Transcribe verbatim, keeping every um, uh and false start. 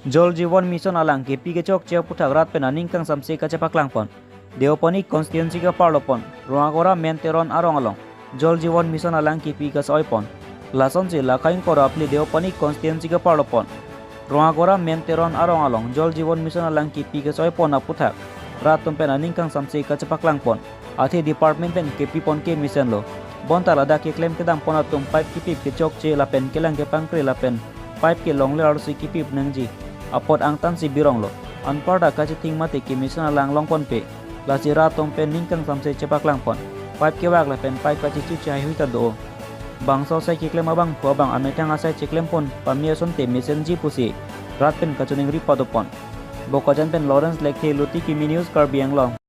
Jal Jeevan Mission alang kepi kechokche aputhak rat pen aning kangsamse kachepaklangpon. Deopani constituency ke-arlo pon Rongagora Main Teron arong along Jal Jeevan Mission alang kepi kasoipon. Lasonsi la khaing kora apli Deopani constituency ke-arlo pon Rongagora Main Teron arong along Jal Jeevan Mission alang kepi kasoipon aputhak rat atum pen aning kangsamse kachepaklangpon. Athe department pen kepipon ke mesenlo. Bonta ladak keklem kedam pon atum pipe kepip kechokche lapen kelang kepangkre lapen pipe ke longle arlosi kepip nangji apot angtansi bironglo. Anparta kachething mate kemesen alang longponpe. Lasi rat atum pen ning kangsamse chepaklangpon. Pipe kevak lapen pipe kachechuche haihui ta do. Bangso asai keklem abangphu abang amethang asai cheklempon pame asonte mesenji pusi rat pen kachiningri padopon. Bokajan pen Lawrence Lekthe, Luti Kimi News, Karbi Anglong.